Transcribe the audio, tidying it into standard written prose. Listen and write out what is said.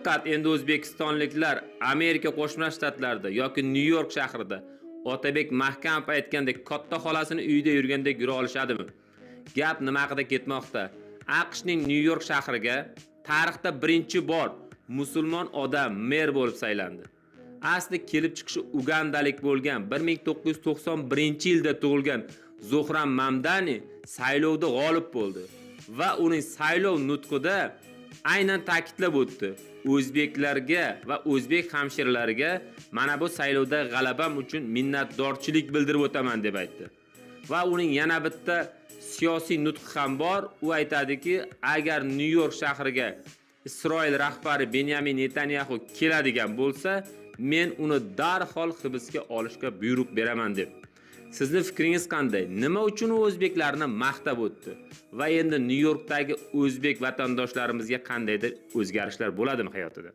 Diqqat, endi o'zbekistonliklar Amerika Qo'shma Shtatlarida yoki Nyu-York shahrida Otabek Mahkamov aytgandek katta xolasini uyida yurgandek yura olishadimi? Gap nima haqida ketmoqda? AQShning Nyu-York shahriga tarixda birinchi bor musulmon odam mer bo'lib saylandi. Asli kelib chiqishi ugandalik bo'lgan 1991-yilda tug'ilgan Zohran Mamdani saylovda g'olib bo'ldi va uning saylov nutqida aynan ta'kidlab o'tdi. O'zbeklarga va o'zbek hamshiralariga mana bu saylovda g'alabam uchun minnatdorchilik bildirib o'taman deb aytdi. Va uning yana bitta siyosiy nutqi ham bor. U aytadiki, agar Nyu-York shahriga Isroil rahbari Benyamin Netanyaxu keladigan bo'lsa, men uni darhol hibsga olishga buyruq beraman deb. Sizni fikringiz qanday? Nima uchun u o'zbeklarni maqtab o'tdi? Va endi Nyu-Yorkdagi o'zbek vatandoshlarimizga qandaydir o'zgarishlar bo'ladimi hayotida?